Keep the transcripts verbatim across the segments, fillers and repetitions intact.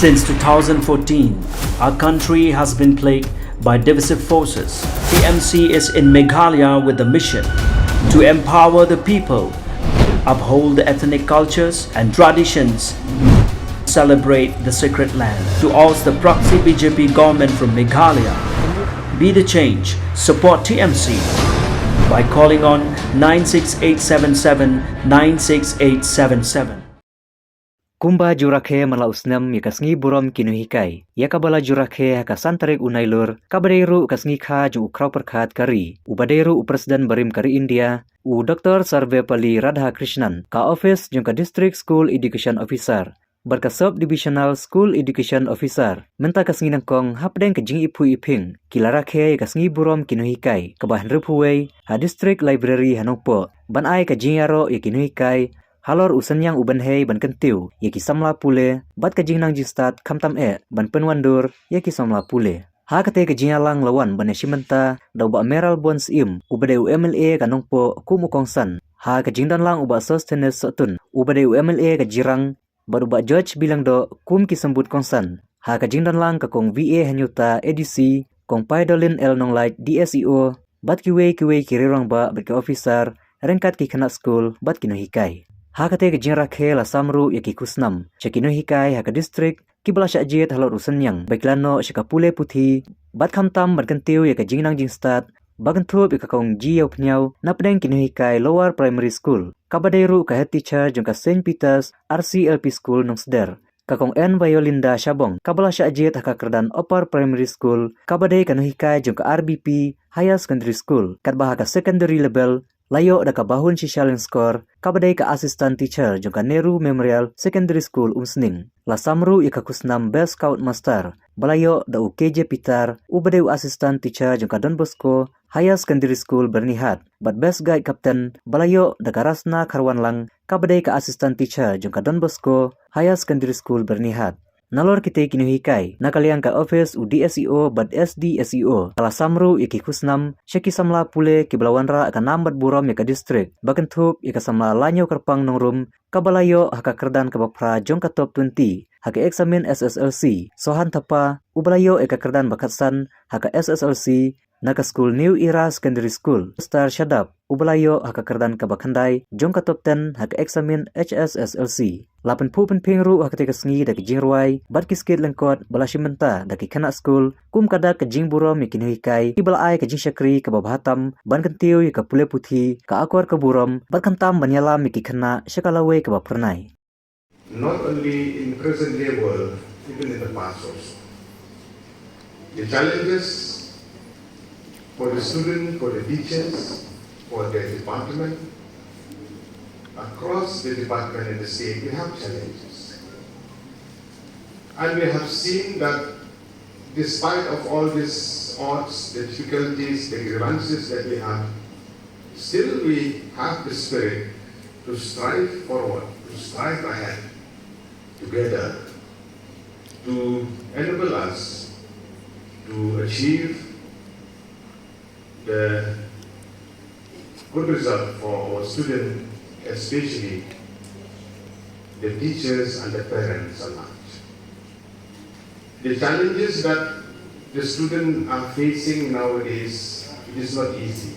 Since two thousand fourteen, our country has been plagued by divisive forces. T M C is in Meghalaya with the mission to empower the people, uphold the ethnic cultures and traditions, celebrate the sacred land, to oust the proxy B J P government from Meghalaya. Be the change, support T M C by calling on nine six eight seven seven nine six eight seven seven. Kumba ju rakhe man la u snem ïa ka sngi burom ki nonghikai, ïa kaba la ju rakhe ha ka san tarik u Nailur, kaba dei ruh ka sngi kha jong u khraw pyrkhat ka ri, uba dei ruh u President barim ka ri India, u Doctor Sarvepalli Radhakrishnan, ka office jong ka District School Education Officer bad ka Sub Divisional School Education Officer mynta ka sngi nyngkong hapdeng ka jingiphuh iphieng ki la rakhe ïa ka sngi burom ki nonghikai kaba hynriewphew wei ha District Library ha Nongpoh, ban ai ka jingïaroh ïa ki nonghikai halor u synñiang u bynhei ban kyntiew ïa ki samla pule bad ka jingnang jingstad, khamtam eh ban pynwandur ïa ki samla pule. Ha katei ka jingïalang la wan ban ïashim bynta da u Bah Mayralborn Syiem, uba dei u M L A ka Nongpoh kum u kongsan, ha ka jingdonlang u Bah Sosthenes Sohtun, uba dei u M L A ka Jirang, bad u Bah George B Lyngdoh kum ki symbud kongsan. Ha ka jingdonlang ka Kong V A Hynñiewta, A D C, Kong Paidolin L Nonglait, D S E O, bad kiwei kiwei ki rangbah bad ki officer ryngkat ki khynnah skul bad ki nonghikai. Ha katei ka jingrakhe la sam ruh ïa ki khusnam sha ki nonghikai ha ka district, kiba la shah jied halor u synñiang ba ki la noh sha ka pule puthi bad khamtam ban kyntiew ïa ka jingnang jingstad, ba kynthup ïa ka Kong G Ïawphniaw napdeng ki nonghikai Lower Primary School, kaba dei ruh ka head teacher jong ka Saint Peter's R C L P School Nongsder, ka Kong N Violinda Shabong, kaba la shah jied ha ka kyrdan Upper Primary School, kaba dei ka nonghikai jong ka R B P Higher Secondary School, katba ha ka secondary level la ïoh da ka Bahun Shisha Lyngskor, kaba dei ka assistant teacher jong ka Nehru Memorial Secondary School Umsning. La sam ruh ïa ka khusnam Best Scout Master ba la ïoh da u K J Pitar, uba dei u assistant teacher jong ka Don Bosco Higher Secondary School Byrnihat, bad Best Guide Captain ba la ïoh da ka Rasna Kharwanlang, kaba dei ka assistant teacher jong ka Don Bosco Higher Secondary School Byrnihat. Nalor kitei ki nonghikai, na ka liang ka office u D S E O bad S D S E O, ka la sam ruh ïa ki khusnam sha ki samla pule kiba la wanrah ka nam bad burom ïa ka district, ba kynthup ïa ka samla Lainewkyrpang Nongrum, kaba la ïoh ha ka kyrdan kaba phra jong ka top twenty ha ka eksamin S S L C, Sohan Thapa, uba la ïoh ïa ka kyrdan ba khatsan ha ka S S L C na ka skul New Era Secondary School, Star Shadap, uba la ïoh ha ka kyrdan kaba khyndai jong ka top ten ha ka eksamin H S S L C. La pynphuh pynphieng ruh ha katei ka sngi da ki jingrwai bad ki skit lyngkot ba la shim bynta da ki khynnah skul, kum ka dak ka jingburom ïa ki nonghikai kiba la ai ka jingshakri kaba bha tam ban kyntiew ïa ka pule puthi, ka akor ka burom, bad khamtam ban ïalam ïa ki khynnah sha ka lawei kaba phyrnai. Not only in present day world, even in the past also. The challenges for the student, for the teachers, for the department, across the department in the state, we have challenges. And we have seen that despite of all these odds, the difficulties, the grievances that we have, still we have the spirit to strive forward, to strive ahead together, to enable us to achieve the good result for our student, especially the teachers and the parents alike. The challenges that the students are facing nowadays, it is not easy,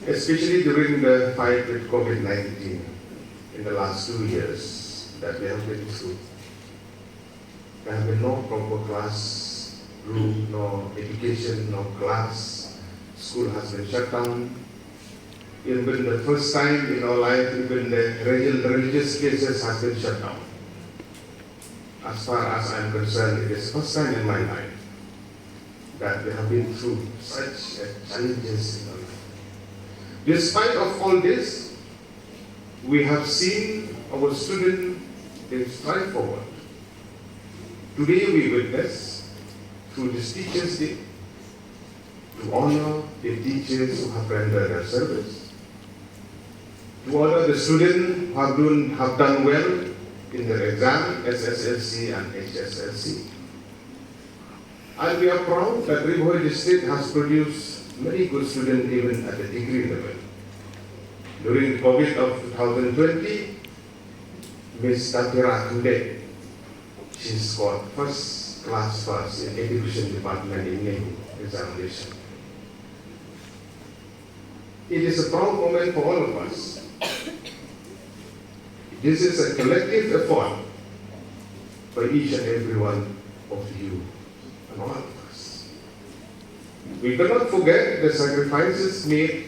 especially during the fight with COVID nineteen in the last two years that we have been through. There have been no proper classroom, no education, no class. School has been shut down. Even the first time in our life, even the relig-, religious places has been shut down. As far as I'm concerned, it is first time in my life that we have been through such, uh, challenges in our life. Despite of all this, we have seen our students, they strive forward. Today we witness, through this Teachers' Day, to honor the teachers who have rendered their service, to honor the students who have done, have done well in their exam, S S L C and H S S L C. And we are proud that Ri Bhoi District has produced many good students even at the degree level. During the COVID of two thousand twenty, Miss Tatira Khynde, She scored first class first in education department in NEHU examination. It is a proud moment for all of us. This is a collective effort by each and every one of you and all of us. We cannot forget the sacrifices made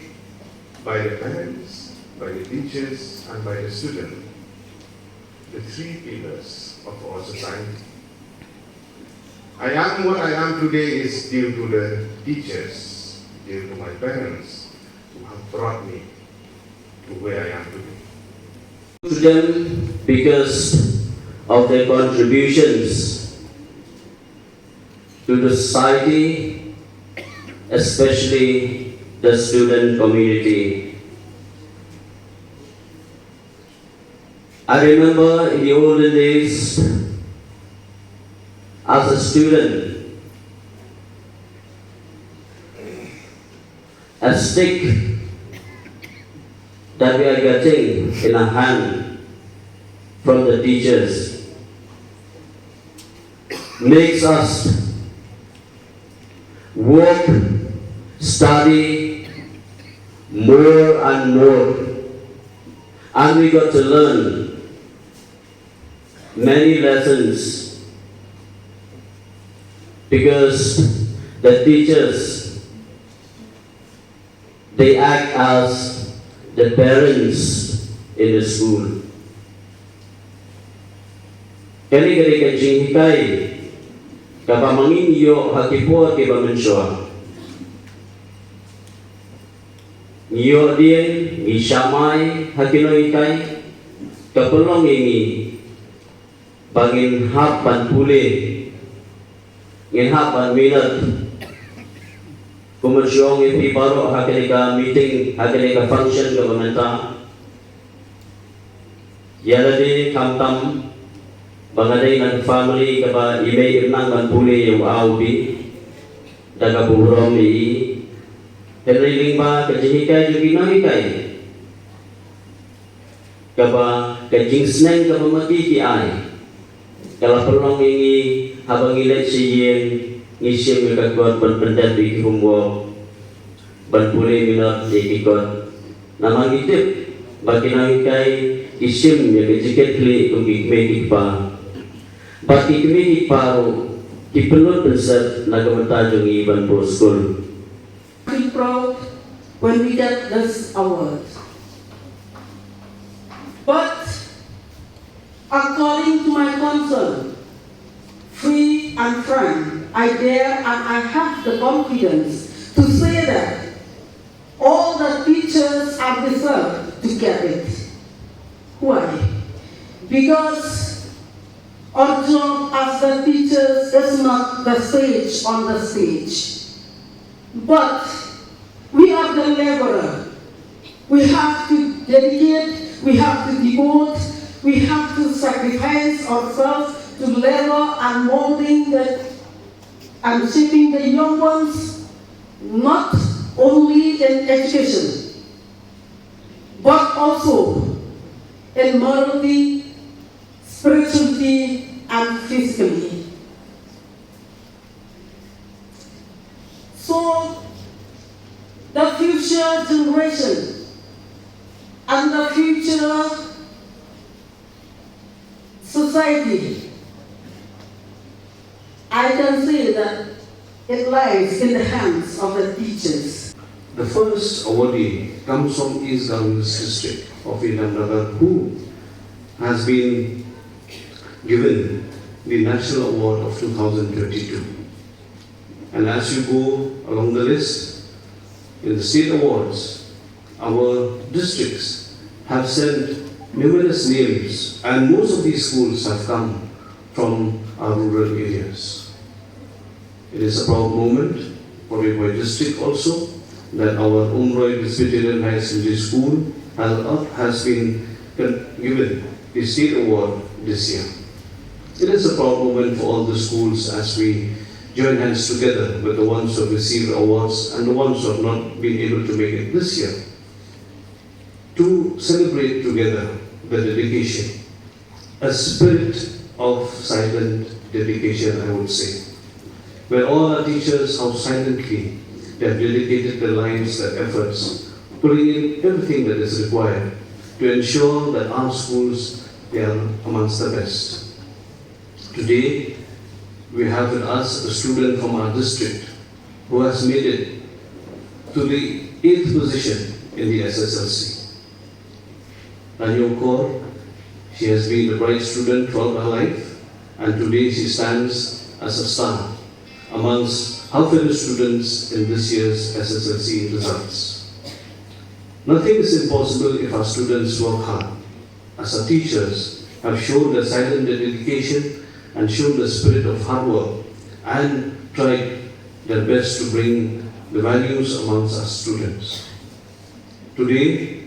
by the parents, by the teachers, and by the students, the three pillars of our society. I am what I am today is due to the teachers, due to my parents who have brought me to where I am today. To them because of their contributions to the society, especially the student community. I remember in the olden days, as a student, a stick that we are getting in our hand from the teachers makes us work, study more and more, and we got to learn many lessons because the teachers, they act as the parents in the school. Kane ka dei ka jinghikai kaba ma ngi ngi ïoh ha ki por kiba mynshuwa. Ngi ïoh dieng, ngi shamai ha ki nonghikai, ka pynlong ïa ngi ba ngin hap ban pule, ngin hap ban minot. Kumba shu ong ïa phi baroh ha kane ka meeting, ha kane ka function kaba mynta, ïa lade khamtam ba nga dei na ka family kaba i mei i nang ban pule ïa u A u B da ka burom ïa i. Hynrei lyngba ka jinghikai jong ki nonghikai, kaba ka jingsneng kaba ma ki ki ai, ka la pynlong ïa ngi haba ngi leit sha ïing, ngi shim ïa ka kot ban pyndep ïa ki homework, ban pule minot ïa ki kot. Namar ngi tip ba ki nonghikai ki shim ïa ka jingkitkhlieh kum ki kmie ki kpa. Bad ki kmie ki kpa ruh ki pynlut pynsep na ka bynta jong ngi ban buh skul. Feel proud when we get this award. But according to my counsel, free and frank, I dare and I have the confidence to say that all the teachers are deserved to get it. Why? Because our job as the teachers is not the sage on the stage, but we are the laborer. We have to dedicate, we have to devote, we have to sacrifice ourselves to labor and molding the, and shaping the young ones, not only in education, but also in morality, spirituality, and physically. So, the future generation and the future society, I can say that it lies in the hands of the teachers. The first awardee comes from East Garo Hills district of Idamnagar, who has been given the National Award of two thousand twenty-two. And as you go along the list, in the state awards, our districts have sent numerous names, and most of these schools have come from our rural areas. It is a proud moment for Ri Bhoi district also that our Umroi Presbyterian Higher Secondary School has, has been con-, given the state award this year. It is a proud moment for all the schools as we join hands together with the ones who have received awards and the ones who have not been able to make it this year, to celebrate together the dedication, a spirit of silent dedication, I would say, where all our teachers, how silently they have dedicated their lives, their efforts, putting in everything that is required to ensure that our schools, they are amongst the best. Today, we have with us a student from our district who has made it to the eighth position in the S S L C. Tanya Kaur, she has been a bright student throughout her life, and today she stands as a star amongst her fellow students in this year's S S L C results. Nothing is impossible if our students work hard, as our teachers have shown their silent dedication and shown the spirit of hard work and tried their best to bring the values amongst our students. Today,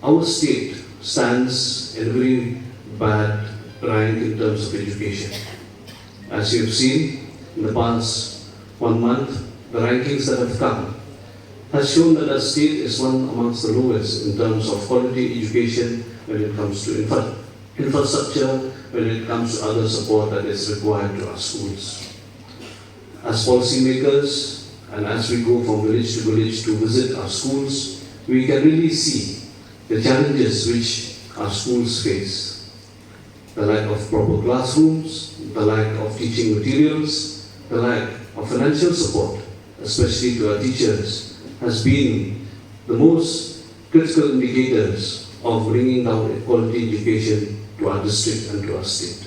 our state stands in a very bad rank in terms of education. As you have seen in the past one month, the rankings that have come has shown that our state is one amongst the lowest in terms of quality education when it comes to infra- infrastructure, when it comes to other support that is required to our schools. As policymakers, and as we go from village to village to visit our schools, we can really see the challenges which our schools face. The lack of proper classrooms, the lack of teaching materials, the lack of financial support, especially to our teachers, has been the most critical indicators of bringing down a quality education to our district and to our state.